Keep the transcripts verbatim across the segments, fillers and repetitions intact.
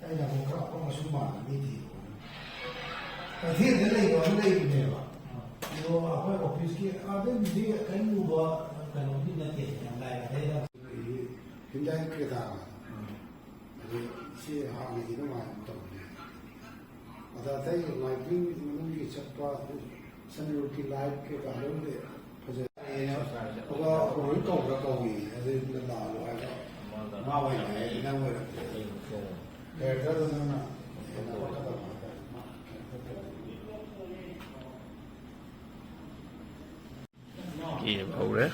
ꯑꯩꯅ ꯑꯃꯨꯛ ꯈꯔ ꯑꯄꯪꯕ ꯁꯨꯝ ꯃꯥꯟꯅꯕꯤ ꯊꯤꯕ꯫ ꯀꯩꯊꯦꯜꯗ ꯂꯩꯕ ꯑꯃ ꯂꯩꯕꯅꯦꯕ꯫ ꯑꯗꯣ ꯑꯩꯈꯣꯏ ꯑꯣꯐꯤꯁꯀꯤ ꯑꯥꯗꯩꯕꯨꯗꯤ ꯀꯔꯤꯝ ꯎꯕ ꯀꯩꯅꯣꯗꯤ ꯅꯠꯇꯦ, ꯌꯥꯝ ꯂꯥꯏꯔꯗꯩꯗ꯫ ꯑꯩꯈꯣꯏꯒꯤ ꯍꯤꯟꯗꯥꯏ ꯀ꯭ꯔꯦꯇꯥ ꯑꯗꯣ ꯁꯤ ꯍꯥꯟꯅꯒꯤ ꯑꯗꯨꯃꯥꯏꯅ ꯇꯧꯕꯅꯦ꯫ ꯑꯗ ꯑꯇꯩ ꯃꯥꯏꯕꯤ ꯃꯅꯨꯡꯒꯤ ꯆꯠꯄ ꯁꯟ ꯔꯣꯇꯤ ꯂꯥꯏꯐ ꯀꯩꯀꯥ ꯂꯣꯏꯅ ꯐꯖꯩ꯫ ꯑꯗꯨꯒ ꯂꯣꯏ ꯀꯧꯕ꯭ꯔꯥ ꯀꯧꯏ, ꯑꯗꯨ ꯂꯥꯛꯑꯣ ꯍꯥꯏꯕ꯫ ꯃꯥ ꯑꯣꯏꯅ ꯍꯥꯏ, ꯅꯪ ꯑꯣꯏꯔꯝꯗꯦ꯫ ꯀꯦꯔꯦꯛꯇꯔꯗꯣ ꯅꯪꯅ ꯍꯦꯟꯅ ꯄꯛꯀꯗꯕ ꯍꯥꯏꯇꯥꯔꯦ꯫ ꯀꯦꯕ ꯍꯧꯔꯦ꯫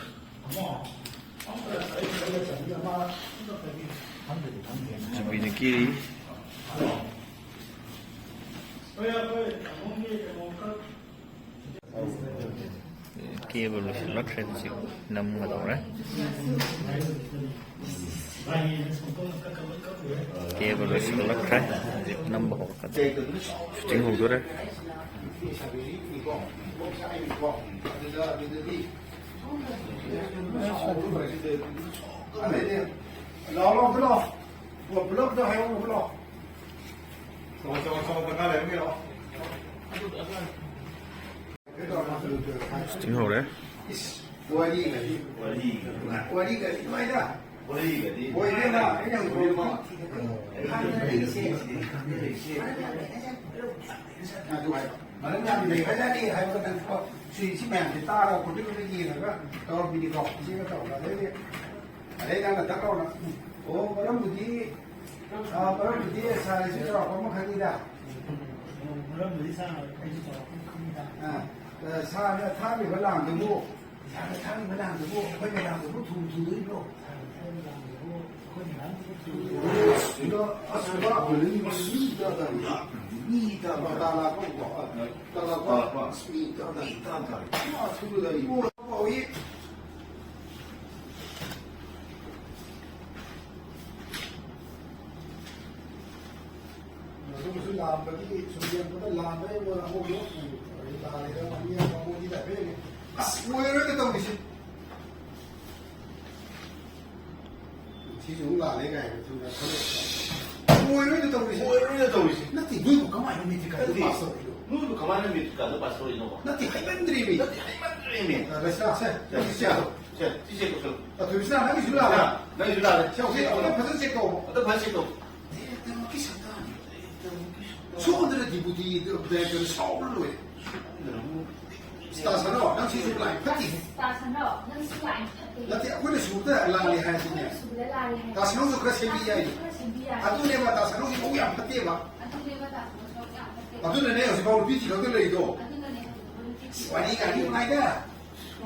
ꯆꯨꯕꯤꯅ ꯀꯦꯔꯤ꯫ ꯀꯦꯕ ꯂꯣꯏꯁꯤꯜꯂꯛꯈ꯭ꯔꯦ, ꯍꯧꯖꯤꯛ ꯅꯝꯒꯗꯧꯔꯦ꯫ ꯀꯦꯕ ꯂꯣꯏꯁꯤꯜꯂꯛꯈ꯭ꯔꯦ, ꯍꯧꯖꯤꯛ ꯅꯝꯕ ꯍꯧꯔꯛꯀꯗꯧꯔꯦ꯫ ꯁꯨꯇꯤꯡ ꯍꯧꯗꯣꯔꯦ꯫ ꯂꯥꯛꯑꯣ, ꯂꯥꯛꯑꯣ, ꯄꯨꯂꯞ ꯂꯥꯛꯑꯣ꯫ ꯄꯨꯂꯞ ꯄꯨꯂꯞꯇ ꯍꯥꯏꯍꯧꯅꯕ ꯂꯥꯛꯑꯣ꯫ ꯆꯥꯎ, ꯆꯥꯎ, ꯆꯥꯎ, ꯗꯔꯀꯥꯔ ꯂꯩꯔꯝꯒꯦ ꯂꯥꯛꯑꯣ꯫ ꯁꯨꯇꯤꯡ ꯍꯧꯔꯦ꯫ ꯏꯁ, ꯋꯥꯔꯤꯒꯗꯤ꯫ ꯋꯥꯔꯤꯒꯗꯤ꯫ ꯋꯥꯔꯤꯒꯗꯤ ꯅꯨꯡꯉꯥꯏꯗ꯫ ꯋꯥꯔꯤꯒꯗꯤ꯫ ꯑꯣꯏꯗꯦꯗ, ꯑꯩꯅ ꯍꯧꯖꯤꯛ ꯈꯪꯗ꯭ꯔꯤꯁꯦ꯫ ꯑꯗꯨ ꯍꯥꯏꯕ꯫ ꯃꯔꯝ ꯌꯥꯝ ꯂꯩꯈ꯭ꯔꯖꯥꯠꯅꯤ ꯍꯥꯏꯕ ꯈꯛꯇꯪ ꯀꯣ꯫ ꯁꯤ, ꯁꯤ ꯃꯌꯥꯝꯁꯦ ꯇꯥꯔꯒ ꯈꯣꯠꯇꯣꯛꯑꯒ ꯌꯦꯡꯉꯒ ꯇꯧꯔꯝꯃꯤꯅꯤꯀꯣ꯫ ꯁꯤꯒ ꯇꯧꯔꯒ ꯑꯗꯩꯗꯤ ꯑꯗꯩ ꯅꯪꯅ ꯗꯛ ꯂꯥꯎꯅ, "ꯑꯣ, ꯃꯔꯝꯕꯨꯗꯤ, ꯑ, ꯃꯔꯝꯕꯨꯗꯤ ꯁꯥꯔꯁꯤ ꯆꯥꯎꯔꯥꯛꯄ ꯑꯃ ꯈꯪꯉꯤꯗ꯫ ꯃꯔꯝꯕꯨꯗꯤ ꯁꯥꯔ ꯑꯩꯁꯨ ꯆꯥꯎꯔꯥꯛꯄ ꯑꯃ ꯈꯪꯉꯤꯗ꯫ ꯑ, ꯑ, ꯁꯥꯔꯅ ꯊꯥꯔꯤꯕ ꯂꯥꯡꯗꯨꯕꯨ, ꯁꯥꯔꯅ ꯊꯥꯔꯤꯕ ꯂꯥꯡꯗꯨꯕꯨ ꯑꯩꯈꯣꯏ ꯃꯌꯥꯝꯗꯨꯕꯨ ꯊꯨꯝ ꯊꯨꯝꯗꯣꯏꯕ꯭ꯔꯣ? ꯁꯥꯔꯅ ꯊꯥꯔꯤꯕ ꯂꯥꯡꯗꯨꯕꯨ ꯑꯩꯈꯣꯏ ꯃꯌꯥꯝꯗꯨꯕꯨ ꯊꯨꯝ ꯊꯨꯝꯗꯣꯏꯕ꯭ꯔꯣ?" ꯑꯗꯣ ꯑꯁ, ꯋꯥ ꯃꯤ ꯇꯥꯗꯕ, ꯃꯤ ꯇꯥꯗꯕ, ꯇꯥ ꯂꯥꯛꯄ ꯀꯣ, ꯑ, ꯇꯥ ꯂꯥꯛꯄ, ꯑꯁ, ꯃꯤ ꯇꯥꯗꯕ, ꯃꯤ ꯇꯥꯗꯕ, ꯃꯤ ꯇꯥꯗꯕ꯫ ꯑꯗꯨꯝꯁꯨ ꯂꯥꯝꯕꯒꯤ ꯁꯨꯝ ꯌꯦꯡꯕꯗ ꯂꯥꯝꯕ ꯑꯩꯉꯣꯟꯗ ꯑꯃꯨꯛ ꯂꯣꯛ ꯂꯥꯜꯂꯦꯗ, ꯃꯤ ꯑꯃ ꯑꯃꯨꯛ ꯍꯤꯗꯥꯛ ꯄꯤꯔꯛꯑꯦ꯫ ꯑꯁ, ꯑꯣꯏꯔꯣꯏꯗ ꯇꯧꯔꯤꯁꯦ꯫ ꯁꯤꯁꯨ ꯑꯃꯨꯛ ꯂꯥꯜꯂꯦ ꯀꯥꯏꯅ ꯁꯨꯝ ꯈꯜꯂꯦ꯫ ꯑꯣꯏꯔꯣꯏꯗ ꯇꯧꯔꯤꯁꯦ꯫ ꯑꯣꯏꯔꯣꯏꯗ ꯇꯧꯔꯤꯁꯦ꯫ ꯅꯠꯇꯦ, ꯅꯣꯏꯕꯨ ꯀꯃꯥꯏꯅ ꯃꯦꯇ꯭ꯔꯤꯛ ꯀꯥꯏꯗ ꯅꯠꯇꯦ꯫ ꯄꯥꯁ ꯇꯧꯔꯤꯅꯣ? ꯅꯣꯏꯕꯨ ꯀꯃꯥꯏꯅ ꯃꯦꯇ꯭ꯔꯤꯛ ꯀꯥꯏꯗ ꯄꯥꯁ ꯇꯧꯔꯤꯅꯣꯕ? ꯅꯠꯇꯦ, ꯍꯩꯃꯟꯗ꯭ꯔꯦꯃꯤ꯫ ꯅꯠꯇꯦ, ꯍꯩꯃꯟꯗ꯭ꯔꯦꯃꯤ꯫ ꯑ, ꯔꯦꯁꯅꯥ, ꯁꯦ, ꯁꯦ, ꯁꯦ, ꯁꯦ, ꯁꯦ, ꯁꯤ ꯆꯦꯛ ꯇꯧꯁꯜꯂꯨ꯫ ꯑ, ꯊꯣꯏꯕꯤꯁꯅꯥ, ꯅꯪꯒꯤꯁꯨ ꯂꯥꯜꯂꯦ꯫ ꯅꯪꯒꯤꯁꯨ ꯂꯥꯜꯂꯦ꯫ ꯁꯦ, ꯍꯧꯖꯤꯛ ꯑꯃꯨꯛ ꯐꯖꯅ ꯆꯦꯛ ꯇꯧ꯫ ꯑꯗꯨ ꯐꯖꯅ ꯆꯦꯛ ꯇꯧ꯫ ꯗꯦꯠꯇꯃꯛꯀꯤ ꯁꯛꯇꯝ꯫ ꯁꯣꯝꯗꯅ ꯗꯤꯄꯨꯇꯤ ꯗꯥꯏꯔꯦꯛꯇꯔ ꯁꯥꯎꯔ ꯂꯣꯏꯔꯦ꯫ ꯇꯥꯁꯅꯣ, ꯅꯪ ꯁꯤꯁꯨ ꯂꯥꯏ ꯐꯠꯇꯦ꯫ ꯇꯥꯁꯅꯣ, ꯅꯪꯁꯨ ꯂꯥꯏ ꯐꯠꯇꯦ꯫ ꯅꯠꯇꯦ, ꯑꯩꯈꯣꯏꯅ ꯁꯨꯕꯗ ꯂꯥꯜꯂꯦ ꯍꯥꯏꯔꯁꯤꯅꯦ꯫ ꯑꯩꯈꯣꯏꯅ ꯁꯨꯕꯗ ꯂꯥꯜꯂꯦ ꯍꯥꯏꯔꯁꯤꯅꯦ꯫ ꯇꯥꯁꯅꯣꯁꯨ ꯈꯔ ꯁꯦꯝꯕꯤ ꯌꯥꯏ꯫ ꯈꯔ ꯁꯦꯝꯕꯤ ꯌꯥꯏ꯫ ꯑꯗꯨꯅꯦꯕ, ꯇꯥꯁꯅꯣꯁꯤ ꯃꯕꯨꯛ ꯌꯥꯝ ꯐꯠꯇꯦꯕ꯫ ꯑꯗꯨꯅꯦꯕ, ꯇꯥꯁꯅꯣꯁꯤ ꯃꯕꯨꯛ ꯌꯥꯝ ꯐꯠꯇꯦꯕ꯫ ꯑꯗꯨꯅꯅꯦ ꯍꯧꯖꯤꯛꯐꯥꯎ ꯅꯨꯄꯤ ꯊꯤꯗꯣꯛꯇ ꯂꯩꯔꯤꯗꯣ꯫ ꯑꯗꯨꯅꯅꯦ ꯍꯧꯖꯤꯛꯐꯥꯎ ꯅꯨꯄꯤ ꯊꯤꯗꯣꯛꯇ ꯋꯥꯔꯤ ꯒꯥꯔꯤ ꯂꯩꯔꯤꯗꯣ꯫ ꯅꯨꯡꯉꯥꯏꯗ꯫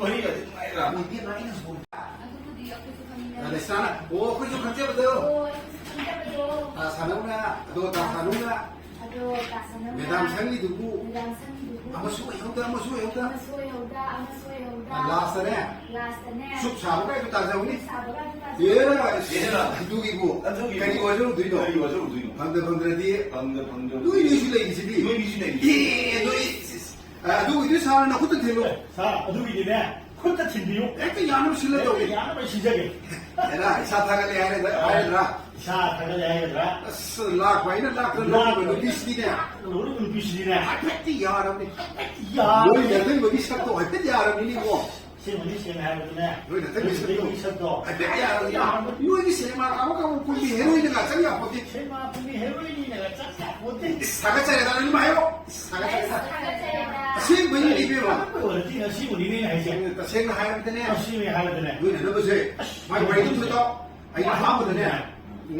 ꯋꯥꯔꯤꯒꯗꯤ ꯅꯨꯡꯉꯥꯏꯗ꯫ ꯏꯕꯦꯝꯃ, ꯑꯩꯅ ꯁꯣꯝ-, ꯑꯗꯨꯕꯨꯗꯤ ꯑꯩꯈꯣꯏꯁꯨ ꯈꯪꯃꯤꯟꯅꯔꯦ꯫ ꯂꯩꯁꯥꯅ, ꯑꯣ, ꯑꯩꯈꯣꯏꯁꯨ ꯈꯪꯖꯕꯗꯣ꯫ ꯑꯣ, ꯑꯩꯈꯣꯏꯁꯨ ꯈꯪꯖꯕꯗꯣ꯫ ꯇꯥ ꯁꯥꯅꯧꯅ, ꯑꯗꯣ ꯇꯥ ꯁꯥꯅꯧꯅ꯫ ꯑꯗꯣ ꯇꯥ ꯁꯥꯅꯧꯅ꯫ ꯃꯦꯗꯥꯝ ꯁꯪꯒꯤꯗꯨꯕꯨ꯫ ꯃꯦꯗꯥꯝ ꯁꯪꯒꯤꯗꯨꯕꯨ꯫ ꯑꯃꯁꯨ ꯑꯣꯏꯍꯧꯗ, ꯑꯃꯁꯨ ꯑꯣꯏꯍꯧꯗ꯫ ꯑꯃꯁꯨ ꯑꯣꯏꯍꯧꯗ, ꯑꯃꯁꯨ ꯑꯣꯏꯍꯧꯗ꯫ ꯂꯥꯁꯇꯅꯦ꯫ ꯂꯥꯁꯇꯅꯦ꯫ ꯆꯨꯞ ꯁꯥꯕ ꯀꯥꯏꯗꯣ ꯇꯥꯖꯍꯧꯅꯤ꯫ ꯆꯨꯞ ꯁꯥꯕ ꯀꯥꯏꯗꯣ ꯇꯥꯖꯍꯧꯅꯤ꯫ ꯑꯦꯔꯥ, ꯑꯗꯨꯒꯤꯕꯨ꯫ ꯑꯗꯨꯒꯤꯕꯨ꯫ ꯀꯔꯤ ꯑꯣꯏꯖꯔꯨꯗꯣꯏꯅꯣ? ꯀꯔꯤ ꯑꯣꯏꯖꯔꯨꯗꯣꯏꯅꯣ? ꯐꯪꯗ ꯐꯪꯗ꯭ꯔꯗꯤ꯫ ꯐꯪꯗ ꯐꯪꯗ꯭ꯔꯗꯤ꯫ ꯅꯣꯏ, ꯅꯣꯏꯁꯨ ꯂꯩꯔꯤꯁꯤꯗꯤ꯫ ꯅꯣꯏꯒꯤꯁꯨ ꯂꯩꯔꯤꯁꯤꯗꯤ꯫ ꯑꯦ, ꯅꯣꯏ꯫ ꯑ, ꯑꯗꯨꯒꯤꯗꯤ ꯁꯥꯔ ꯅꯈꯨꯠꯇ ꯊꯤꯜꯂꯨ꯫ ꯑꯦ, ꯁꯥꯔ, ꯑꯗꯨꯒꯤꯗꯤꯅꯦ, ꯈꯨꯠꯇ ꯊꯤꯟꯕꯤꯌꯨ꯫ ꯍꯦꯛꯇ ꯌꯥꯅꯕ ꯁꯤꯜꯂ ꯍꯦꯛꯇ ꯇꯧꯒꯦ꯫ ꯌꯥꯅꯕ ꯁꯤꯟꯖꯒꯦ꯫ ꯑꯦꯔꯥ, ꯏꯁꯥ ꯊꯥꯒꯠꯂꯦ ꯍꯥꯏꯔꯗ꯭ꯔꯥ, ꯍꯥꯏꯔꯗ꯭ꯔꯥ? ꯏꯁꯥ ꯊꯥꯒꯠꯂꯦ ꯍꯥꯏꯒꯗ꯭ꯔꯥ? ꯑꯁ, ꯂꯥꯛꯄ ꯑꯩꯅ ꯂꯥꯛꯇ ꯂꯥꯛꯄ ꯂꯧꯔꯤꯕ ꯅꯨꯄꯤꯁꯤꯗꯤꯅꯦ꯫ ꯂꯥꯛꯇ ꯂꯧꯔꯤꯕ ꯅꯨꯄꯤꯁꯤꯗꯤꯅꯦ꯫ ꯍꯥꯏꯐꯦꯠꯇꯤ ꯌꯥꯔꯕꯅꯤ꯫ ꯍꯥꯏꯐꯦꯠꯇꯤ ꯌꯥꯔꯕꯅꯤ꯫ ꯅꯣꯏ ꯅꯇꯩꯃꯒꯤ ꯁꯛꯇꯣ ꯍꯥꯏꯐꯦꯠ ꯌꯥꯔꯕꯅꯤꯅꯦ, ꯏꯕꯣ꯫ ꯁꯦꯡꯕꯗꯤ ꯁꯦꯡꯅ ꯍꯥꯏꯔꯕꯗꯅꯦ꯫ ꯅꯣꯏ ꯅꯇꯩꯃꯒꯤ ꯁꯛꯇꯣ ꯅꯇꯩꯃꯒꯤ ꯁꯛꯇꯣ ꯍꯥꯏꯐꯦꯠ ꯌꯥꯔꯕꯅꯤ꯫ ꯌꯥꯔꯕꯅꯤ꯫ ꯅꯣꯏꯒꯤ ꯁꯤꯅꯦꯃꯥ ꯑꯃꯒ ꯑꯃꯨꯛ ꯀꯨꯝꯕꯤ ꯍꯦꯔꯣꯏꯟꯒ ꯆꯪ ꯌꯥꯄꯣꯠꯇꯦ꯫ ꯁꯤꯅꯦꯃꯥ ꯀꯨꯝꯕꯤ ꯍꯦꯔꯣꯏꯟꯒ ꯆꯪ ꯌꯥꯄꯣꯠꯇꯦ꯫ ꯏꯁ, ꯊꯥꯒꯠꯆꯔꯦꯗ, ꯅꯪ ꯑꯗꯨꯝ ꯍꯥꯏꯔꯣ꯫ ꯏꯁ, ꯊꯥꯒꯠꯆꯔꯦꯗ꯫ ꯊꯥꯒꯠꯆꯔꯦꯗ꯫ ꯑꯁꯦꯡꯕꯩꯅꯤ, ꯏꯕꯦꯝꯃ꯫ ꯑꯩꯈꯣꯏ ꯑꯣꯏꯔꯗꯤ ꯉꯁꯤꯕꯨꯅꯤꯅꯦ ꯍꯥꯏꯁꯦ꯫ ꯇꯁꯦꯡꯅ ꯍꯥꯏꯔꯕꯗꯅꯦ꯫ ꯇꯁꯦꯡꯅ ꯍꯥꯏꯔꯕꯗꯅꯦ꯫ ꯅꯣꯏ ꯅꯠꯇꯕꯁꯦ꯫ ꯑꯁ, ꯃꯥꯏ ꯋꯥꯔꯤ ꯑꯗꯨꯝ ꯊꯣꯏꯗꯣ꯫ ꯑꯩꯅ ꯑꯍꯥꯟꯕꯗꯅꯦ꯫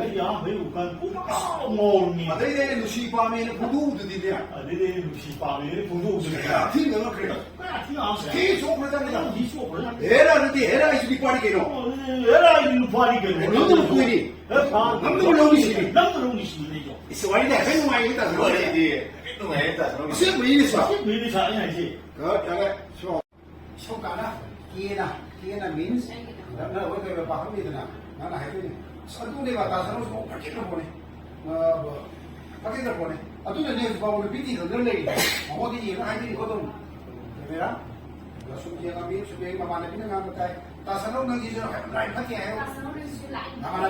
ꯑꯩꯗꯤ ꯑꯍꯥꯟꯕꯩ ꯎꯕ ꯀꯥꯟꯗ ꯄꯨꯡꯉꯥꯎ ꯉꯥꯎꯔꯕꯅꯤ꯫ ꯑꯗꯩꯗꯤ ꯑꯩꯅ ꯅꯨꯡꯁꯤ ꯄꯥꯝꯃꯦꯅ ꯐꯣꯡꯗꯣꯛꯎꯕꯗꯨꯗꯤꯅꯦ꯫ ꯑꯗꯩꯗꯤ ꯑꯩꯅ ꯅꯨꯡꯁꯤ ꯄꯥꯝꯃꯦꯅ ꯐꯣꯡꯗꯣꯛꯎꯕꯗꯨꯗꯤ꯫ ꯀꯌꯥ ꯊꯤꯅ ꯉꯛꯈ꯭ꯔꯦ꯫ ꯀꯌꯥ ꯊꯤꯅ ꯉꯛꯈ꯭ꯔꯦ꯫ ꯊꯤ ꯆꯣꯛꯈ꯭ꯔꯖꯥꯠꯅꯤꯗ꯫ ꯊꯤ ꯆꯣꯛꯈ꯭ꯔꯖꯥꯠꯅꯤ꯫ ꯍꯦꯔꯥ ꯅꯠꯇꯦ, ꯍꯦꯔꯥ ꯑꯩꯁꯨ ꯅꯨꯄꯥꯅꯤ ꯀꯩꯅꯣ꯫ ꯑꯣ, ꯍꯦꯔꯥ ꯑꯩꯁꯨ ꯅꯨꯄꯥꯅꯤ ꯀꯩꯅꯣ꯫ ꯅꯪꯗꯕ ꯀꯨꯏꯔꯤ꯫ ꯍꯦ, ꯐꯥ-, ꯅꯪꯗꯕ ꯂꯧꯔꯤꯁꯤꯗꯤ꯫ ꯅꯪꯗꯕ ꯂꯧꯔꯤꯁꯤꯗꯤ ꯑꯩꯁꯨ꯫ ꯏꯁ, ꯋꯥꯔꯤꯗꯤ ꯍꯥꯏꯐꯦꯠ ꯅꯨꯡꯉꯥꯏꯌꯦ ꯇꯥꯗ꯭ꯔꯣ? ꯋꯥꯔꯤꯗꯤ ꯍꯥꯏꯐꯦꯠ ꯅꯨꯡꯉꯥꯏꯌꯦ ꯇꯥꯗ꯭ꯔꯣ? ꯑꯁꯦꯡꯕꯩꯅꯤ ꯁꯥ꯫ ꯑꯁꯦꯡꯕꯩꯅꯤ ꯁꯥ, ꯑꯩꯅ ꯍꯥꯏꯁꯦ꯫ ꯌꯥꯔꯦ, ꯌꯥꯔꯦ, ꯁꯣ꯫ ꯏꯁꯧ ꯀꯥꯟꯅ ꯀꯦꯅ, ꯀꯦꯅ means ꯅꯪꯅ ꯑꯩꯈꯣꯏ ꯀꯩꯅꯣ ꯄꯥꯈꯪꯅꯤꯗꯅ, ꯅꯪꯅ ꯍꯥꯏꯗꯣꯏꯅꯤ꯫ ꯑꯁ, ꯑꯗꯨꯅꯦꯕ, ꯇꯥ ꯁꯅꯨꯁꯨ ꯐꯠꯈꯤꯗ꯭ꯔ ꯄꯣꯠꯅꯤ꯫ ꯑ, ꯐꯠꯈꯤꯗ꯭ꯔ ꯄꯣꯠꯅꯤ꯫ ꯑꯗꯨꯅꯅꯦ ꯍꯧꯖꯤꯛ ꯐꯥꯎꯕ ꯅꯨꯄꯤ ꯊꯤꯗꯅ ꯂꯩꯔꯤꯗꯣ꯫ ꯃꯉꯣꯟꯗ ꯌꯦꯡꯉ ꯍꯥꯏꯗꯣꯏꯅꯤꯀꯣ ꯑꯗꯨꯝ꯫ ꯈꯪꯕ꯭ꯔꯥ? ꯑꯗ ꯁꯨꯝ ꯌꯦꯡꯉ ꯃꯤ ꯁꯨꯝ ꯌꯦꯡ ꯃꯃꯥꯟꯅꯕꯤꯅ ꯉꯥꯡꯕ ꯇꯥꯏ꯫ ꯇꯥ ꯁꯅꯨ ꯅꯪꯁꯤꯁꯨ ꯍꯥꯏꯐꯦꯠ ꯂꯥꯏ ꯐꯠꯇꯦ ꯍꯥꯏꯌꯣ꯫ ꯇꯥ ꯁꯅꯨ ꯅꯪꯁꯤꯁꯨ ꯂꯥꯏ ꯅꯃꯥꯟꯅꯕꯤ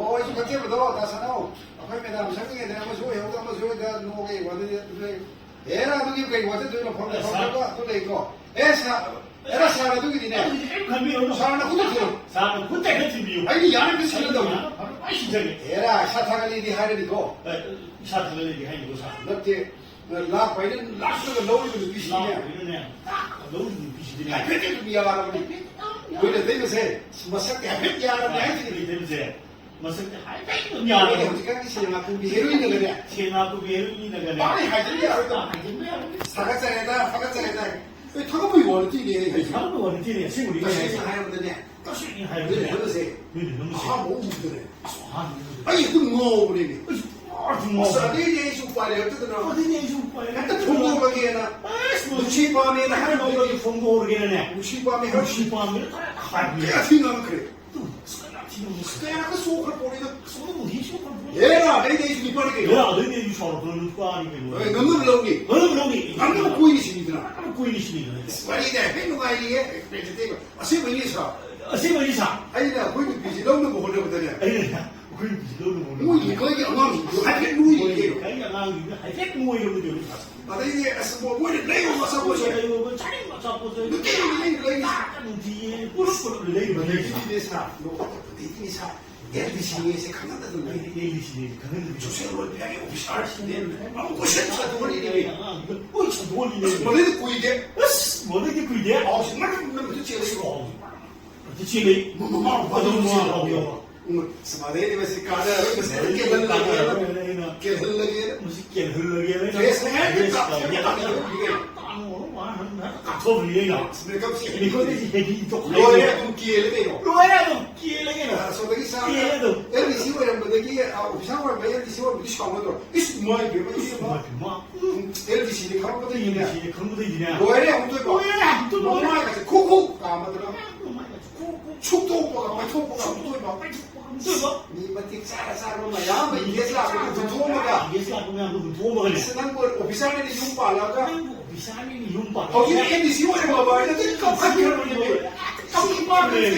ꯑꯣ, ꯑꯩꯁꯨ ꯈꯟꯖꯕꯗꯣ, ꯇꯥ ꯁꯅꯥꯎ, ꯑꯩꯈꯣꯏ ꯃꯦꯗꯥꯝ ꯆꯪꯉꯤꯉꯩꯗ ꯑꯃꯁꯨ ꯑꯣꯏꯍꯧꯗ, ꯑꯃꯁꯨ ꯑꯣꯏꯗ, ꯅꯣꯛꯑꯦ, ꯋꯥꯗꯨꯗꯤ ꯑꯗꯨ ꯂꯩ꯫ ꯑꯦꯔꯥ, ꯑꯗꯨꯒꯤ ꯀꯩ ꯋꯥꯆꯠꯇꯣꯏꯅꯣ? ꯐꯣꯟꯗ ꯑꯦ, ꯁꯥꯔ꯫ ꯐꯥꯎꯔꯒ ꯑꯗꯨ ꯂꯩꯀꯣ꯫ ꯑꯦ, ꯁꯥꯔ, ꯑꯦꯔꯥ, ꯁꯥꯔ, ꯑꯗꯨꯒꯤꯗꯤꯅꯦ꯫ ꯑꯗꯨꯒꯤꯗꯤ ꯀꯩꯝ ꯈꯟꯕꯤꯔꯨꯅꯨ꯫ ꯁꯥꯔꯅ ꯈꯨꯠꯇ ꯊꯤꯜꯂꯨ꯫ ꯁꯥꯔꯅ ꯈꯨꯠꯇ ꯍꯦꯛꯇ ꯊꯤꯟꯕꯤꯌꯨ꯫ ꯑꯩꯅ ꯌꯥꯅꯕ ꯁꯤꯜꯂꯗꯧꯅꯤ꯫ ꯑꯩ ꯌꯥꯅꯕ ꯂꯣꯏ ꯁꯤꯟꯖꯒꯦ꯫ ꯑꯦꯔꯥ, ꯏꯁꯥ ꯊꯥꯒꯠꯂꯤꯗꯤ ꯍꯥꯏꯔꯅꯤꯀꯣ꯫ ꯑꯦ, ꯏꯁꯥ ꯊꯥꯒꯠꯂꯤꯗꯤ ꯍꯥꯏꯅꯤꯀꯣ, ꯁꯥꯔ꯫ ꯅꯠꯇꯦ, ꯂꯥꯛꯄ ꯍꯥꯏꯅ ꯂꯥꯛꯂꯒ ꯂꯧꯔꯤꯕ ꯅꯨꯄꯤꯁꯤꯅꯦ꯫ ꯂꯥꯛꯄ ꯍꯥꯏꯅꯅꯦ, ꯂꯥꯛꯂꯒ ꯂꯧꯔꯤꯕ ꯅꯨꯄꯤꯁꯤꯗꯤꯅꯦ꯫ ꯍꯥꯏꯐꯦꯠꯇꯤ ꯑꯗꯨꯝ ꯌꯥꯔꯕꯅꯤ꯫ ꯃꯣꯏꯅ ꯇꯩꯕꯁꯦ ꯃꯁꯛꯇꯤ ꯍꯥꯏꯐꯦꯠ ꯌꯥꯔꯕꯅꯤ ꯍꯥꯏꯁꯤꯅꯤ꯫ ꯃꯣꯏꯅ ꯇꯩꯕꯁꯦ ꯃꯁꯛꯇꯤ ꯍꯥꯏꯐꯦꯠ ꯑꯗꯨꯝ ꯌꯥꯔꯕꯅꯤ꯫ ꯍꯧꯖꯤꯛꯀꯥꯟꯒꯤ ꯁꯤꯅꯦꯃꯥ ꯀꯨꯝꯕꯤ ꯍꯦꯔꯣꯏꯟꯗꯒꯅꯦ꯫ ꯁꯤꯅꯦꯃꯥ ꯀꯨꯝꯕꯤ ꯍꯦꯔꯣꯏꯟꯗꯒꯅꯦ꯫ ꯄꯥꯛꯅ ꯍꯥꯏꯖꯤꯟꯕ ꯌꯥꯔꯣꯏꯗꯕ꯫ ꯄꯥꯛꯅ ꯍꯥꯏꯖꯤꯟꯕ ꯌꯥꯔꯣꯏ꯫ ꯊꯥꯒꯠꯆꯔꯦꯗ, ꯊꯥꯒꯠꯆꯔꯦꯗ꯫ ꯑꯩ ꯊꯥꯒꯠꯄꯒꯤ ꯋꯥ ꯅꯠꯇꯦꯅꯦ ꯑꯩ ꯍꯥꯏꯁꯦ꯫ ꯊꯥꯒꯠꯄꯒꯤ ꯋꯥ ꯅꯠꯇꯦꯅꯦ, ꯑꯁꯦꯡꯕꯅꯤ ꯇꯁꯦꯡꯅ ꯍꯥꯏꯁꯦ꯫ ꯍꯥꯏꯔꯕꯗꯅꯦ, ꯇꯁꯦꯡꯅ ꯍꯥꯏꯔꯕꯗꯅꯦ, ꯅꯣꯏꯅ ꯅꯝꯕꯁꯦ, ꯅꯣꯏꯅ ꯅꯝꯕꯁꯦ꯫ ꯑꯍꯥꯟꯕ ꯑꯃ ꯎꯕꯗꯅꯦ, ꯑꯁ, ꯑꯍꯥꯟꯕ ꯎꯕꯗ꯫ ꯑꯩ ꯑꯗꯨꯝ ꯉꯥꯎꯕꯅꯦꯃꯤ꯫ ꯑꯩꯁꯨ ꯄꯨꯔꯥ ꯑꯗꯨꯝ ꯉꯥꯎꯕ꯫ ꯑꯁ, ꯑꯗꯩꯗꯤ ꯑꯩꯁꯨ ꯎꯄꯥꯏ ꯂꯩꯔꯛꯇꯗꯅ꯫ ꯑꯗꯩꯗꯤ ꯑꯩꯁꯨ ꯎꯄꯥꯏ ꯍꯦꯛꯇ ꯂꯩꯔꯛꯇꯗꯅ꯫ ꯐꯣꯡꯗꯣꯛꯑꯒꯦꯅ꯫ ꯑꯁ, ꯅꯨꯡꯁꯤ ꯄꯥꯝꯃꯦꯅ ꯍꯥꯏꯔꯝꯕꯗꯒꯤ ꯐꯣꯡꯗꯣꯛꯑꯒꯦꯅꯅꯦ꯫ ꯅꯨꯡꯁꯤ ꯄꯥꯝꯃꯦ ꯍꯥꯏꯔꯝꯕꯗꯒꯤ ꯅꯨꯡꯁꯤ ꯄꯥꯝꯃꯦꯅ ꯇꯔꯥ ꯍꯥꯏꯕꯅꯦ꯫ ꯀꯌꯥ ꯊꯤ ꯉꯥꯡꯈ꯭ꯔꯦ꯫ ꯑꯗꯨꯝ ꯑꯁ, ꯀꯅꯥ ꯊꯤ ꯀꯌꯥꯔꯛꯀ ꯁꯣꯛꯈ꯭ꯔ ꯄꯣꯠꯅꯤꯗ꯫ ꯁꯣꯛꯅꯕꯨ ꯍꯤ ꯁꯣꯛꯈ꯭ꯔ ꯄꯣꯠꯅꯤ꯫ ꯍꯦꯔꯥ, ꯑꯗꯩꯗꯤ ꯑꯩꯁꯨ ꯅꯨꯄꯥꯅꯤ ꯀꯩꯅꯣ꯫ ꯍꯦꯔꯥ, ꯑꯗꯩꯗꯤ ꯑꯩꯁꯨ ꯁꯥꯎꯔꯛꯇꯅ ꯅꯨꯄꯥꯅꯤ ꯀꯩꯅꯣ꯫ ꯍꯣꯏ, ꯉꯝꯅꯕ ꯂꯧꯅꯤ꯫ ꯉꯝꯅꯕ ꯂꯧꯅꯤ꯫ ꯉꯝꯅꯕ ꯀꯣꯏꯅꯤ ꯁꯤꯅꯤꯗꯅ꯫ ꯉꯝꯅꯕ ꯀꯣꯏꯅꯤ ꯁꯤꯅꯤꯗꯅ꯫ ꯑꯁ, ꯋꯥꯔꯤꯗꯤ ꯍꯥꯏꯐꯦꯠ ꯅꯨꯡꯉꯥꯏꯔꯤꯌꯦ꯫ ꯑꯁꯦꯡꯕꯩꯅꯤ ꯁꯥ꯫ ꯑꯁꯦꯡꯕꯩꯅꯤ ꯁꯥ꯫ ꯑꯩꯅ ꯑꯩꯈꯣꯏ ꯅꯨꯄꯤꯁꯤ ꯂꯧꯅꯕ ꯍꯣꯠꯅꯕꯗꯅꯦ꯫ ꯑꯩꯅ ꯑꯩꯈꯣꯏ ꯅꯨꯄꯤꯁꯤ ꯂꯧꯅꯕ ꯍꯣꯠꯅꯕꯗ꯫ ꯃꯣꯏꯒꯤ ꯂꯩꯀꯥꯏꯒꯤ ꯑꯉꯥꯡꯁꯤꯡꯗꯣ ꯍꯥꯏꯐꯦꯠ ꯅꯣꯏꯔꯤ ꯀꯩꯅꯣ꯫ ꯂꯩꯀꯥꯏꯒꯤ ꯑꯉꯥꯡꯁꯤꯡꯗꯣ ꯍꯥꯏꯐꯦꯠ ꯅꯣꯏꯔꯕꯗꯤ ꯀꯩꯅꯣ ꯁꯥ꯫ ꯑꯗꯩꯗꯤ ꯑꯁ, ꯃꯣꯏꯅ ꯂꯩꯔꯨꯕ ꯑꯆꯥꯄꯣꯠꯁꯦ꯫ ꯂꯩꯔꯨꯕ ꯆꯥꯅꯤꯡꯕ ꯑꯆꯥꯄꯣꯠꯁꯦ꯫ ꯅꯨꯡꯇꯤꯒꯤ ꯂꯩꯔꯤ, ꯂꯩꯔꯤ꯫ ꯆꯥꯛꯀ ꯅꯨꯡꯇꯤꯒꯤ ꯄꯨꯂꯞ ꯄꯨꯂꯞ ꯂꯩꯔꯤꯕ꯫ ꯑꯗꯒꯤꯗꯤꯅꯦ ꯁꯥ, ꯑꯗꯒꯤꯗꯤꯅꯦ ꯁꯥ, ꯑꯦꯜ ꯗꯤ ꯁꯤ ꯑꯦꯁꯦ ꯈꯪꯍꯟꯗꯗꯅ꯫ ꯑꯩꯗꯤ ꯑꯦꯜ ꯗꯤ ꯁꯤ ꯑꯦꯁꯦ ꯈꯪꯍꯟꯗꯗꯅ꯫ ꯁꯣꯁꯤꯌꯦꯜ ꯋꯦꯜꯐꯤꯌꯥꯔꯒꯤ ꯑꯣꯐꯤꯁꯔꯁꯤꯡꯅꯦ꯫ ꯑꯃꯨꯛ ꯀꯣꯏꯁꯟ ꯁꯥꯗꯣꯛꯍꯜꯂꯤꯅꯦ꯫ ꯑꯉꯥꯡꯗꯨꯗ ꯂꯣꯏ ꯁꯟꯗꯣꯛꯍꯜꯂꯤꯅꯦ꯫ ꯑꯁ, ꯃꯗꯩꯗ ꯀꯨꯏꯗꯦ꯫ ꯑꯁ, ꯃꯗꯩꯗꯤ ꯀꯨꯏꯗꯦ꯫ ꯄꯥꯎꯁꯤ ꯃꯔꯛ ꯃꯔꯛꯇ ꯆꯦꯜꯂꯛꯏꯀꯣ꯫ ꯑꯗꯨ ꯆꯦꯜꯂꯤ꯫ ꯃꯃꯥ ꯃꯄꯥꯗꯨ ꯑꯗꯨ ꯃꯃꯥ ꯆꯦꯜꯂꯤ꯫ ꯃꯄꯥꯗꯨ ꯌꯥꯎꯕ꯫ ꯎꯝ, ꯑꯁ, ꯃꯗꯩꯗꯤ ꯃꯁꯤ ꯀꯥꯟꯅꯔꯣꯏ, ꯃꯁꯤ ꯀꯦꯜꯍꯜꯂꯒꯦ꯫ ꯀꯥꯟꯅꯔꯣꯏ, ꯑꯩꯅ ꯀꯦꯜꯍꯜꯂꯒꯦ꯫ ꯃꯁꯤ ꯀꯦꯜꯍꯜꯂꯒꯦ꯫ ꯗ꯭ꯔꯦꯁ ꯃꯌꯥꯝ ꯗ꯭ꯔꯦꯁ ꯀꯥꯞꯊꯣꯛꯑꯦ꯫ ꯀꯥꯞꯊꯣꯛꯑꯦ꯫ ꯀꯥꯞꯊꯣꯛꯑꯦ꯫ ꯃꯥꯅ ꯍꯟꯅ ꯀꯥꯞꯊꯣꯛꯄꯤꯔꯦ ꯑꯩꯅ꯫ ꯑꯁ, ꯃꯦꯀꯞꯁꯤ ꯃꯦꯀꯞꯁꯤ ꯍꯦꯚꯤ ꯇꯧꯈꯠꯂꯦ꯫ ꯂꯣꯏꯔꯦ, ꯑꯗꯨꯝ ꯀꯦꯜꯂꯦ ꯀꯩꯅꯣ꯫ ꯂꯣꯏꯔꯦ, ꯑꯗꯨꯝ ꯀꯦꯜꯂꯦ ꯀꯩꯅꯣ꯫ ꯑꯁ, ꯑꯗꯒꯤ ꯁꯥꯔ, ꯀꯦꯜꯂꯦ ꯑꯗꯨꯝ꯫ ꯑꯦꯜ ꯗꯤ ꯁꯤ ꯑꯣꯏꯔꯝꯕꯗꯒꯤ, ꯑ, ꯑꯣꯐꯤꯁꯥꯔ ꯑꯣꯏꯔꯝꯕ ꯑꯦꯜ ꯗꯤ ꯁꯤ ꯑꯣꯏꯔꯝꯕꯗꯤ ꯁꯥꯎꯅꯗ꯭ꯔꯣ? ꯏꯁ, ꯏꯃꯥ ꯏꯕꯦꯝꯃ, ꯏꯕꯦꯝꯃ꯫ ꯏꯃꯥ ꯏꯕꯦꯝꯃ꯫ ꯎꯝ, ꯑꯦꯜ ꯗꯤ ꯁꯤꯅꯤ ꯈꯪꯉꯛꯄꯗꯒꯤꯅꯦ꯫ ꯑꯦꯜ ꯗꯤ ꯁꯤꯅꯤ ꯈꯪꯉꯛꯄꯗꯒꯤꯅꯦ꯫ ꯂꯣꯏꯔꯦ, ꯑꯃꯨꯛꯇꯣꯏꯕ꯫ ꯂꯣꯏꯔꯦ, ꯑꯃꯨꯛꯇꯣꯏꯕ꯫ ꯃꯃꯥꯏꯒꯁꯦ ꯈꯨꯛ ꯈꯨꯛ ꯀꯥꯝꯃꯗꯅ꯫ ꯃꯃꯥꯏꯒꯁꯦ ꯈꯨꯛ ꯈꯨꯛ꯫ ꯁꯨꯛꯇꯣꯛꯄꯒ, ꯃꯩꯊꯣꯛꯄꯒ, ꯑꯃꯨꯛꯇꯣꯏꯕ꯫ ꯃꯩꯊꯣꯛꯄꯒ, ꯑꯃꯨꯛꯇꯣꯏꯕ꯫ ꯃꯤ ꯃꯇꯤꯛ ꯆꯥꯔ ꯆꯥꯔꯕ ꯃꯌꯥꯝ ꯑꯃ ꯏꯪꯂꯤꯁ ꯂꯥꯛꯄꯗ ꯍꯨꯟꯗꯣꯛꯑꯝꯃꯒ꯫ ꯏꯪꯂꯤꯁ ꯂꯥꯛꯄ ꯃꯌꯥꯝꯗꯣ ꯍꯨꯟꯗꯣꯛꯑꯝꯃꯒꯅꯦ꯫ ꯑꯁ, ꯅꯪꯕꯨ ꯑꯣꯐꯤꯁꯥꯔꯅꯤꯅ ꯌꯨꯝ ꯄꯥꯜꯂꯒ꯫ ꯅꯪꯕꯨ ꯑꯣꯐꯤꯁꯥꯔꯅꯤꯅ ꯌꯨꯝ ꯄꯥꯜꯂꯒ꯫ ꯍꯧꯖꯤꯛ ꯑꯦꯝ ꯗꯤ ꯁꯤ ꯑꯣꯏꯔꯝꯃꯕ ꯍꯥꯏꯅ ꯑꯗꯨꯝ ꯀꯞꯈꯠꯈ꯭ꯔꯕꯅꯦ꯫ ꯀꯞꯈꯠꯈ꯭ꯔꯕꯅꯦ꯫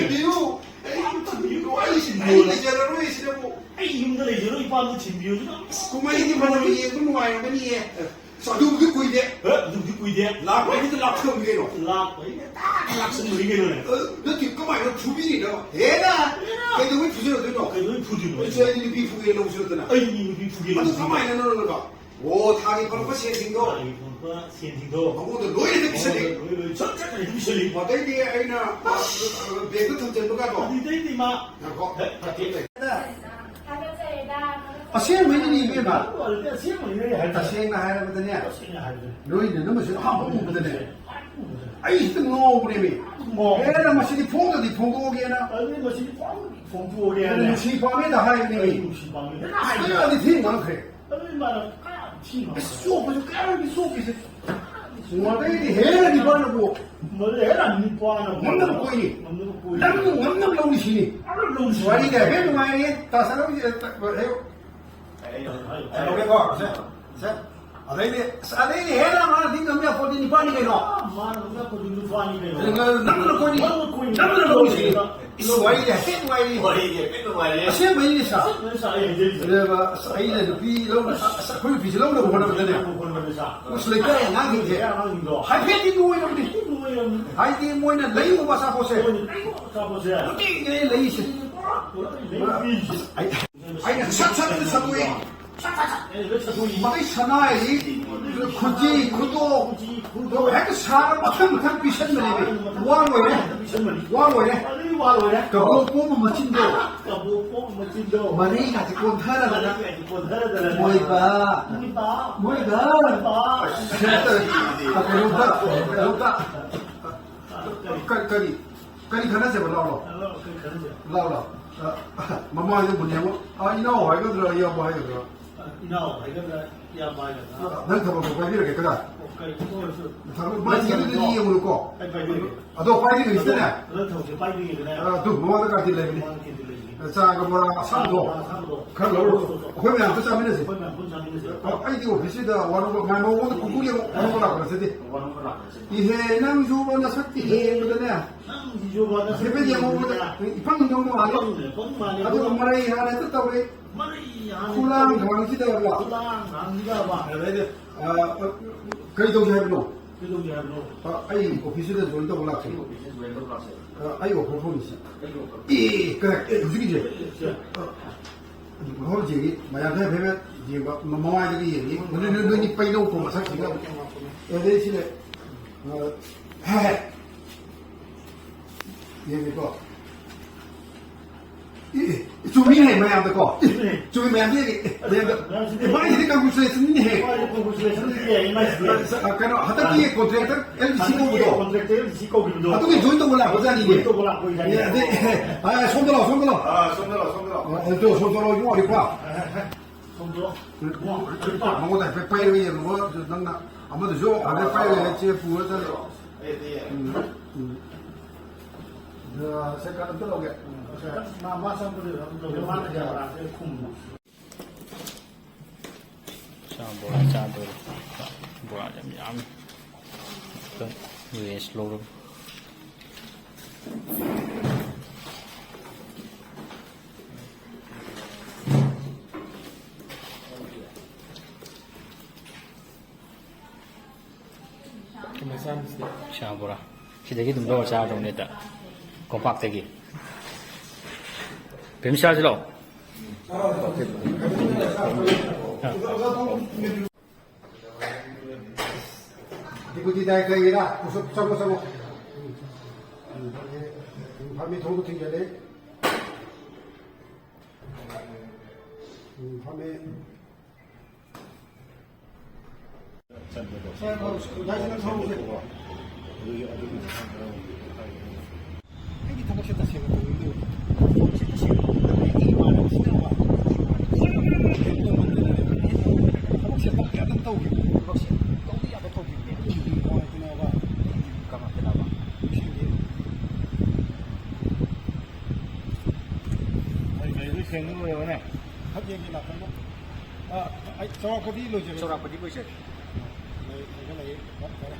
ꯀꯞꯈꯠꯈ꯭ꯔꯕꯅꯦ꯫ ꯑꯩ ꯂꯩꯖꯔꯔꯣꯏ ꯁꯤꯗꯕꯨ꯫ ꯑꯩ ꯌꯨꯝꯗ ꯂꯩꯖꯔꯣꯏ, ꯏꯄꯥꯝꯗ ꯊꯤꯟꯕꯤꯌꯨ꯫ ꯑꯁ, ꯀꯨꯝꯍꯩꯗꯤ ꯐꯅ ꯌꯦꯡꯕ ꯅꯨꯡꯉꯥꯏꯔꯝꯒꯅꯤꯌꯦ꯫ ꯑꯁ, ꯑꯗꯨꯕꯨꯗꯤ ꯀꯨꯏꯗꯦ꯫ ꯑꯦ, ꯑꯗꯨꯕꯨꯗꯤ ꯀꯨꯏꯗꯦ꯫ ꯂꯥꯛꯄꯒꯤꯗ ꯂꯥꯞꯊꯣꯛꯑꯝꯃꯤ ꯀꯩꯅꯣ꯫ ꯂꯥꯛꯄꯒꯤꯗ ꯇꯥꯛ ꯂꯥꯛꯁꯟꯕꯅꯤ ꯀꯩꯅꯣꯅꯦ꯫ ꯑ, ꯅꯠꯇꯦ, ꯀꯃꯥꯏꯅ ꯐꯨꯕꯤꯔꯤꯅꯣ? ꯍꯦꯔꯥ! ꯍꯦꯔꯥ! ꯀꯩꯗꯧꯕꯩ ꯐꯨꯖꯔꯗꯣꯏꯅꯣ? ꯀꯩꯗꯧꯕꯩ ꯐꯨꯗꯣꯏꯅꯣ? ꯑꯩꯁꯦ ꯑꯩꯗꯤ ꯅꯨꯄꯤ ꯐꯨꯒꯦ ꯂꯧꯕꯁꯨ ꯅꯠꯇꯅ꯫ ꯑꯩꯗꯤ ꯅꯨꯄꯤ ꯐꯨꯒꯦ ꯑꯗꯨ ꯂꯧꯕꯁꯨ ꯀꯃꯥꯏꯅ ꯅꯠꯇꯅ꯫ ꯅꯪꯅ? ꯑꯣ, ꯊꯥꯒꯤ ꯐꯪꯉꯛꯄ ꯁꯦꯟꯁꯤꯡꯗꯣ꯫ ꯊꯥꯒꯤ ꯐꯪꯉꯛꯄ ꯁꯦꯟꯁꯤꯡꯗꯣ꯫ ꯃꯉꯣꯟꯗ ꯂꯣꯏꯅ ꯍꯦꯛꯇ ꯄꯤꯁꯜꯂꯤ꯫ ꯃꯉꯣꯟꯗ ꯂꯣꯏ, ꯂꯣꯏ, ꯁꯠ, ꯁꯠ, ꯍꯦꯛꯇ ꯄꯤꯁꯜꯂꯤ꯫ ꯑꯗꯩꯗꯤ ꯑꯩꯅ, ꯑ, ꯑ, ꯕꯦꯡꯗ ꯊꯝꯖꯤꯟꯕ ꯀꯥꯗꯣ꯫ ꯑꯗꯨꯗꯩꯗꯤ ꯃꯥ ꯉꯥꯏꯈꯣ꯫ ꯍꯦꯛ ꯐꯠꯇꯦ꯫ ꯑꯁꯦꯡꯕꯩꯅꯤꯅꯦ, ꯏꯕꯦꯝꯃ꯫ ꯑꯁꯦꯡꯕꯩꯅꯦ ꯍꯥꯏ ꯇꯥꯔꯦ꯫ ꯇꯁꯦꯡꯅ ꯍꯥꯏꯔꯕꯗꯅꯦ, ꯇꯁꯦꯡꯅ ꯍꯥꯏꯔꯕꯗ꯫ ꯅꯣꯏ ꯅꯣꯏꯅ ꯃꯁꯤ ꯑꯍꯥꯟꯕ ꯎꯕꯗꯅꯦ, ꯑꯩ ꯍꯦꯛꯇ ꯉꯥꯎꯕꯅꯦꯃꯤ꯫ ꯉꯥꯎꯕ꯫ ꯑꯦ, ꯅꯪ ꯃꯁꯤꯗꯤ ꯐꯣꯡꯗꯗꯤ ꯐꯣꯡꯗꯣꯛꯑꯒꯦꯅ꯫ ꯑꯗꯨꯗꯤ ꯃꯁꯤꯗꯤ ꯐꯣꯡꯗꯗꯤ ꯐꯣꯡꯗꯣꯛꯑꯒꯦꯅ꯫ ꯅꯨꯡꯁꯤ ꯄꯥꯝꯃꯦꯗ ꯍꯥꯏꯕꯅꯦꯃꯤ꯫ ꯑꯩ ꯅꯨꯡꯁꯤ ꯄꯥꯝꯃꯦꯗ ꯍꯥꯏꯕꯅꯦ꯫ ꯑꯩꯅꯗꯤ ꯊꯤ ꯉꯥꯡꯈ꯭ꯔꯦ꯫ ꯑꯗꯨꯗꯤ ꯃꯥꯅ ꯀꯌꯥꯝ ꯊꯤ ꯉꯥꯡꯈ꯭ꯔꯦ꯫ ꯑꯁ, ꯆꯣꯞꯄꯁꯨ ꯀꯌꯥꯝꯗꯤ ꯆꯣꯞꯄꯤꯁꯦ꯫ ꯃꯗꯩꯗꯤ ꯍꯦꯟꯅ ꯅꯤꯄꯥꯅꯕꯨ ꯃꯗꯩ ꯍꯦꯟꯅ ꯅꯤꯄꯥꯅꯕꯨ ꯉꯝꯅꯕ ꯀꯣꯏꯅꯤ꯫ ꯉꯝꯅꯕ ꯀꯣꯏꯅꯤ꯫ ꯅꯪꯕꯨ ꯉꯝꯅꯕ ꯂꯧꯅꯤ ꯁꯤꯅꯤ꯫ ꯉꯝꯅꯕ ꯂꯧꯅꯤ ꯁꯤꯅꯤ꯫ ꯋꯥꯔꯤꯗꯤ ꯍꯥꯏꯐꯦꯠ ꯅꯨꯡꯉꯥꯏꯔꯦ꯫ ꯇꯥꯁꯜꯂꯣ꯫ ꯑꯩ ꯂꯧꯔꯦꯀꯣ, ꯁꯦ, ꯁꯦ꯫ ꯑꯗꯩꯗꯤ, ꯑꯁ, ꯑꯗꯩꯗꯤ ꯍꯦꯟꯅ ꯃꯥꯅꯗꯤ ꯉꯝ ꯌꯥꯄꯣꯠꯇꯤ ꯅꯤꯄꯥꯅꯤ ꯀꯩꯅꯣ꯫ ꯃꯥꯅ ꯉꯝ ꯌꯥꯄꯣꯠꯇꯤ ꯅꯤꯄꯥꯅꯤ ꯀꯩꯅꯣ꯫ ꯅꯪꯅ ꯂꯧꯔ ꯀꯣꯏꯅꯤ꯫ ꯅꯪꯅ ꯀꯣꯏꯅꯤ꯫ ꯅꯪꯅ ꯂꯧꯔꯤꯁꯤ꯫ ꯏꯁ, ꯋꯥꯔꯤꯗꯤ ꯍꯥꯏꯐꯦꯠ ꯅꯨꯡꯉꯥꯏꯔꯤ꯫ ꯋꯥꯔꯤꯗꯤ ꯍꯥꯏꯐꯦꯠ ꯅꯨꯡꯉꯥꯏꯔꯤ꯫ ꯑꯁꯦꯡꯕꯩꯅꯤ ꯁꯥ꯫ ꯑꯁꯦꯡꯕꯩꯅꯤ ꯁꯥ, ꯑꯩ ꯍꯥꯏꯖꯔꯤꯁꯦ꯫ ꯑꯗꯨꯒ, ꯑꯁ, ꯑꯩꯅ ꯅꯨꯄꯤ ꯂꯧꯅ-, ꯑꯁ, ꯑꯩꯈꯣꯏ ꯅꯨꯄꯤꯁꯦ ꯂꯧꯅꯕ ꯍꯣꯠꯅꯕꯗꯅꯦ꯫ ꯂꯧꯅꯕ ꯍꯣꯠꯅꯕꯗ ꯁꯥ꯫ ꯑꯁ, ꯂꯩꯀꯥꯏ ꯑꯉꯥꯡꯁꯤꯡꯁꯦ ꯂꯩꯀꯥꯏ ꯑꯉꯥꯡꯁꯤꯡꯗꯣ ꯍꯥꯏꯐꯦꯠꯇꯤ ꯅꯣꯏꯔꯕꯅꯤ꯫ ꯍꯥꯏꯐꯦꯠꯇꯤ ꯅꯣꯏꯔꯕꯅꯤ꯫ ꯍꯥꯏꯗꯤ ꯃꯣꯏꯅ ꯂꯩꯔꯨꯕ ꯑꯆꯥꯄꯣꯠꯁꯦ ꯃꯣꯏꯅ ꯂꯩꯔꯨꯕ ꯑꯆꯥꯄꯣꯠꯁꯦ ꯅꯨꯡꯇꯤꯒꯤꯅꯦ ꯂꯩꯔꯤꯁꯦ꯫ ꯂꯩꯔꯤꯁꯦ꯫ ꯑꯩ ꯑꯩꯅ ꯁꯠ ꯁꯠ ꯁꯠꯇꯣꯛꯏ꯫ ꯁꯠ ꯁꯠ ꯁꯠ꯫ ꯑꯩꯅ ꯂꯣꯏ ꯁꯠꯇꯣꯛꯏ꯫ ꯃꯩ ꯁꯅꯥꯏ, ꯈꯨꯖꯤ, ꯈꯨꯗꯣꯞ, ꯈꯨꯗꯣꯞ ꯍꯦꯛꯇ ꯁꯥꯔ ꯃꯊꯪ ꯃꯊꯪ ꯄꯤꯁꯟꯕꯅꯦꯃꯤ꯫ ꯋꯥ ꯂꯣꯏꯔꯦ꯫ ꯄꯤꯁꯟꯕꯅꯤ꯫ ꯋꯥ ꯂꯣꯏꯔꯦ꯫ ꯑꯗꯨꯗꯤ ꯋꯥ ꯂꯣꯏꯔꯦ꯫ ꯀꯕꯣꯛ ꯄꯣꯝꯕ ꯃꯆꯤꯟꯗꯣ꯫ ꯀꯕꯣꯛ ꯄꯣꯝꯕ ꯃꯆꯤꯟꯗꯣ꯫ ꯃꯔꯩꯒꯁꯦ ꯀꯣꯟꯊꯔꯗꯅ꯫ ꯃꯔꯩꯒꯁꯦ ꯀꯣꯟꯊꯔꯗꯅ꯫ ꯃꯣꯏꯕ꯫ ꯃꯣꯏꯕ꯫ ꯃꯣꯏꯕ꯫ ꯁꯦꯠꯇ-, ꯀꯩꯅꯣꯝꯇ, ꯀꯩꯅꯣꯝꯇ꯫ ꯀ-, ꯀꯔꯤ? ꯀꯔꯤ ꯈꯟꯅꯁꯦꯕ? ꯂꯥꯎ, ꯂꯥꯎ꯫ ꯂꯥꯎ, ꯀꯔꯤ ꯈꯟꯅꯁꯦ? ꯂꯥꯎ, ꯂꯥꯎ꯫ ꯑ, ꯃꯃꯥꯡꯗ ꯃꯨꯟꯅꯦꯕ꯫ ꯑ, ꯏꯅꯥꯎ ꯍꯥꯏꯒꯗ꯭ꯔꯥ, ꯏꯌꯥꯝꯕ ꯍꯥꯏꯒꯗ꯭ꯔꯥ? ꯑ, ꯏꯅꯥꯎ ꯍꯥꯏꯒꯗ꯭ꯔꯥ, ꯏꯌꯥꯝꯕ ꯍꯥꯏꯒꯗ꯭ꯔꯥ? ꯑ, ꯅꯪ ꯊꯕꯛꯇꯣ ꯄꯥꯏꯕꯤꯔꯒꯦ ꯈꯔ꯫ ꯑꯣ, ꯀꯔꯤ ꯑꯣꯏꯔꯁꯨ꯫ ꯊꯕꯛ ꯃꯥꯏ ꯊꯤꯕꯗꯨꯗꯤ ꯌꯦꯡꯉꯨꯅꯨꯀꯣ꯫ ꯑꯩ ꯄꯥꯏꯕꯤꯔꯒꯦ꯫ ꯑꯗꯣ ꯄꯥꯏꯗ꯭ꯔꯤꯉꯩꯁꯤꯗꯅꯦ꯫ ꯑꯗꯣ ꯊꯕꯛꯁꯦ ꯄꯥꯏꯗ꯭ꯔꯤꯉꯩꯗꯅꯦ꯫ ꯑ, ꯑꯗꯨ ꯃꯃꯥꯡꯗ ꯀꯥꯟꯇꯤꯟ ꯂꯩꯕꯅꯤ꯫ ꯃꯃꯥꯡꯗ ꯀꯥꯟꯇꯤꯟ ꯂꯩꯕꯅꯤ꯫ ꯑ, ꯆꯥꯒ ꯕꯣꯔꯥ ꯑꯁꯥꯡꯕꯗꯣ꯫ ꯆꯥꯒ ꯕꯣꯔꯥ ꯑꯁꯥꯡꯕꯗꯣ꯫ ꯈꯔ ꯂꯧꯔꯣ꯫ ꯑꯩꯈꯣꯏ ꯃꯌꯥꯝ ꯑꯝꯇ ꯆꯥꯃꯤꯟꯅꯁꯦ꯫ ꯑꯩꯈꯣꯏ ꯃꯌꯥꯝ ꯄꯨꯟꯅ ꯆꯥꯃꯤꯟꯅꯁꯦ꯫ ꯑ, ꯑꯩꯗꯤ ꯑꯣꯐꯤꯁꯁꯤꯗ ꯋꯥꯔꯧꯕ, ꯃꯌꯥꯝ ꯃꯉꯣꯟꯗ ꯀꯨꯀꯨ ꯌꯦꯡꯉꯣ, ꯋꯥꯔꯧꯕ ꯂꯥꯛꯄ ꯅꯠꯆꯗꯦ꯫ ꯋꯥꯔꯧꯕ ꯂꯥꯛꯄ ꯅꯠꯆꯗꯦ꯫ ꯏꯍꯦ, ꯅꯪꯁꯨ ꯅꯁꯛꯇꯤ ꯌꯦꯡꯕꯗꯅꯦ꯫ ꯅꯪꯁꯤꯁꯨ ꯕꯥ ꯅꯁꯛ ꯍꯥꯏꯐꯦꯠ ꯌꯦꯡꯉꯨꯕꯗ ꯏꯄꯪ ꯏꯄꯪ ꯃꯥꯜꯂꯤ꯫ ꯏꯄꯪ ꯏꯄꯪ ꯃꯥꯜꯂꯤ꯫ ꯑꯗꯨꯒ ꯃꯔꯩ ꯍꯥꯟꯅ ꯍꯦꯛꯇ ꯇꯧꯔꯦ꯫ ꯃꯔꯩ ꯍꯥꯟꯅ ꯈꯨꯂꯥꯡ ꯇꯧꯔꯦ꯫ ꯈꯥꯡꯁꯤꯗꯕ꯫ ꯈꯨꯂꯥꯡ ꯈꯥꯡꯁꯤꯗꯕ꯫ ꯑꯗꯩꯗꯤ, ꯑ, ꯀꯔꯤ ꯇꯧꯁꯦ ꯍꯥꯏꯕꯅꯣ? ꯀꯔꯤ ꯇꯧꯁꯦ ꯍꯥꯏꯕꯅꯣ? ꯑ, ꯑꯩ ꯑꯣꯐꯤꯁꯁꯤꯗ ꯖꯣꯏꯟ ꯇꯧꯕ ꯂꯥꯛꯁꯦ꯫ ꯑꯩ ꯑꯣꯐꯤꯁꯁꯤꯗ ꯖꯣꯏꯟ ꯇꯧꯕ ꯂꯥꯛꯁꯦ꯫ ꯑ, ꯑꯩ ꯑꯣꯐꯔ ꯐꯣꯟꯁꯤ꯫ ꯑꯩ ꯑꯣꯐꯔ꯫ ꯑꯦ, ꯀꯔꯦꯛ, ꯑꯦ, ꯍꯧꯖꯤꯛꯀꯤꯁꯦ꯫ ꯑꯦ, ꯑꯦ, ꯑꯦ꯫ ꯑ, ꯍꯧꯖꯤꯛ ꯌꯦꯡꯉꯤ, ꯃꯌꯥꯝꯁꯦ ꯍꯥꯏꯐꯦꯠ ꯍꯥꯏꯐꯦꯠ ꯌꯦꯡꯕ, ꯃ-, ꯃꯃꯥꯏꯗꯒꯤ ꯌꯦꯡꯉꯤ꯫ ꯅꯣꯏ, ꯅꯣꯏ, ꯅꯣꯏꯅꯤ ꯄꯩꯅꯧꯀꯣ ꯃꯁꯛꯁꯤꯒ꯫ ꯑꯗꯩ ꯁꯤꯅꯦ, ꯑ, ꯍꯦ, ꯍꯦ꯫ ꯌꯦꯡꯒꯦꯀꯣ꯫ ꯑꯦ, ꯑꯦ, ꯆꯨꯝꯃꯤꯅꯦ ꯃꯌꯥꯝꯗꯀꯣ꯫ ꯑꯦ, ꯆꯨꯝꯃꯤ꯫ ꯆꯨꯝꯃꯤ ꯃꯌꯥꯝꯗꯤ ꯌꯦꯡꯒꯦ꯫ ꯑꯦ, ꯃꯌꯥꯝꯗ꯫ ꯃꯌꯥꯝꯁꯤꯗꯤ ꯑꯦ, ꯃꯥꯒꯤꯗꯤ congratulationꯅꯤꯅꯦꯍꯦ꯫ ꯃꯥꯒꯤ congratulationꯗꯤ ꯌꯥꯏ, ꯃꯥꯒꯤꯗꯤ꯫ ꯑ, ꯀꯩꯅꯣ, ꯍꯟꯗꯛꯀꯤ contractor L B C ꯀꯧꯕꯗꯣ꯫ Contractor L B C ꯀꯧꯈꯤꯕꯗꯣ꯫ ꯑꯗꯨꯒꯤ join ꯇꯧꯕ ꯂꯥꯛꯄꯖꯥꯠꯅꯤꯅꯦ꯫ Join ꯇꯧꯕ ꯂꯥꯛꯄꯖꯥꯠꯅꯤ꯫ ꯑꯦ, ꯑꯗꯩ, ꯑꯦ, ꯑ, ꯁꯣꯝꯗ ꯂꯥꯛꯑꯣ, ꯁꯣꯝꯗ ꯂꯥꯛꯑꯣ꯫ ꯑ, ꯁꯣꯝꯗ ꯂꯥꯛꯑꯣ, ꯁꯣꯝꯗ ꯂꯥꯛꯑꯣ꯫ ꯑ, ꯑꯗꯨ ꯁꯣꯝꯗ ꯂꯥꯛꯑꯣ, ꯏꯕꯨꯡꯉꯣ ꯑꯔꯤꯐ꯫ ꯑ, ꯑ, ꯑ꯫ ꯃꯉꯣꯟꯗ ꯍꯥꯏꯐꯦꯠ ꯄꯥꯏꯔꯒ ꯌꯦꯡꯉꯣ꯫ ꯅꯪꯅ ꯑꯃꯗꯨꯁꯨ ꯍꯥꯏꯐꯦꯠ ꯄꯥꯏꯔꯒ ꯆꯦ ꯄꯨꯔ ꯆꯠꯂꯣ꯫ ꯎꯝ, ꯎꯝ꯫ ꯑ, ꯁꯦ, ꯀꯠ ꯑꯝꯇ ꯂꯧꯒꯦ꯫ ꯃꯥ, ꯃꯥ ꯆꯪꯕꯗꯨꯗ ꯑꯗꯨꯝ ꯂꯧꯒꯦ꯫ ꯃꯥꯅ ꯀꯦꯃꯦꯔꯥꯁꯦ ꯈꯨꯝꯕ꯫ ꯆꯥ ꯕꯣꯔꯥ ꯆꯥꯗꯣꯔꯦ꯫ ꯕꯣꯔꯥ ꯌꯥꯝ ꯌꯥꯝꯃꯤ꯫ ꯑꯝꯇꯪ rest ꯂꯧꯔꯒ꯫ ꯆꯥ ꯕꯣꯔꯥ꯫ ꯁꯤꯗꯒꯤ ꯑꯗꯨꯝ ꯂꯧꯔ ꯆꯥꯔꯗꯧꯅꯦ ꯍꯦꯛꯇ꯫ ꯀꯣꯝꯄꯥꯛꯇꯒꯤ꯫ ꯄꯦꯝ ꯆꯥꯁꯤ ꯂꯥꯛꯑꯣ꯫ ꯗꯤꯄꯨꯇꯤ ꯗꯥꯏꯔꯦꯛꯇꯔꯒꯤꯔꯥ? ꯆꯪꯉꯣ, ꯆꯪꯉꯣ꯫ ꯎꯝ, ꯐꯝꯃꯤ, ꯊꯣꯡꯗꯣ ꯊꯤꯡꯖꯜꯂꯦ꯫ ꯎꯝ, ꯐꯝꯃꯤ꯫ ꯑꯩꯒꯤ ꯊꯕꯛꯁꯦ ꯇꯁꯦꯡꯅ ꯇꯧꯅꯤꯡꯗꯦꯕ꯫ ꯊꯕꯛꯁꯦ ꯇꯁꯦꯡꯅ ꯇꯧꯅꯤꯡꯗꯦꯕ꯫ ꯊꯕꯛꯁꯦ ꯇꯧꯕ ꯌꯥꯕ ꯇꯧꯈꯤꯕꯅꯦ꯫ ꯑꯩꯒꯤ ꯅꯨꯡꯉꯥꯏꯇꯅꯕ꯫ ꯑꯩꯒꯤ ꯀꯃꯥꯏꯅ ꯇꯧꯅꯕ? ꯁꯦꯡꯗꯦ꯫ ꯑꯩ ꯒꯥꯔꯤꯗꯨ ꯁꯦꯡꯕ ꯂꯣꯏꯔꯕꯅꯦ? ꯍꯥꯏꯐꯦꯠ ꯌꯦꯡꯒꯦ ꯂꯥꯛꯀꯥꯟꯗ꯫ ꯑ, ꯑꯩ ꯆꯥꯎꯔꯥꯛꯄꯗꯤ ꯂꯣꯏꯖꯔꯦ꯫ ꯆꯥꯎꯔꯥꯛꯄꯗꯤ ꯂꯣꯏꯖꯔꯦ꯫ ꯂꯩ-, ꯂꯩꯔꯦ, ꯂꯩꯔꯦ꯫ ꯐꯔꯦ꯫